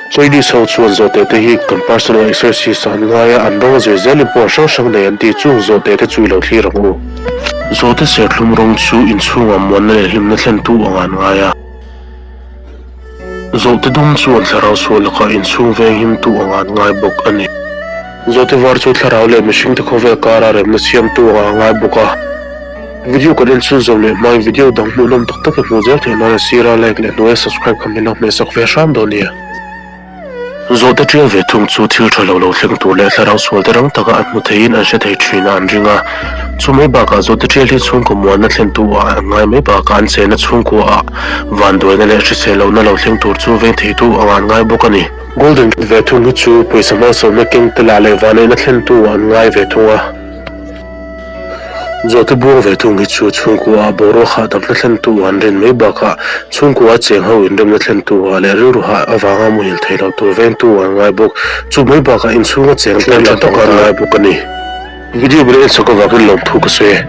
Chinese ho chuan zawhte te hi kan personal exercise ah an ngai a, an rawng zir zelin pawh hrang hrang nei an ti, chung zawhte te chu i lo thlir ang u. Zawhte serthlum rawng chu inchhungah muanna leh hlimna thlentu angah an ngai a. Zawhte dum chuan thlarau sual lakah inchhung veng himtu angah an ngai bawk a ni. Zawhte var chu thlarau leh mihringte khawvel kara remna siamtu angah an ngai bawk a. Video kan en chhunzawm leh hmain video dang hmuhnawm tak tak i hmuh zel theih nan a sira like leh hnuaia subscribe kha min lo hmehsak ve hram dawn nia. Zawhte tial ve thung chu thil tha lo lo thleng tur leh thlarau sual te rang taka an hmu theiin an hre thei thin a an ring a. Chu mai bakah zawhte tial hi chhungkaw muanna thlentu ah an ngai mai bakah an chenna chhungkua ah vanduaina leh hrisel lohna lo thleng tur chu veng theitu anga an ngai bawk a ni. Golden ve thung hi chu pawisa hmalsawmna keng te lah leh vanneihna thlentu ah an ngai ve thung a. Zawhte buang ve thung hi chu chhungkua ah boruak hahdamna thlentu an rin mai bakah chhungkua a cheng ho inremna thlentu ah leh rilru hah avanga muhil thei lo tur vengtu an ngai bawk. Chu mai bakah inchhunga cheng tan tha tak an ngai bawk a ni. Video ber en chhawk avangin lawmthu ka sawi e.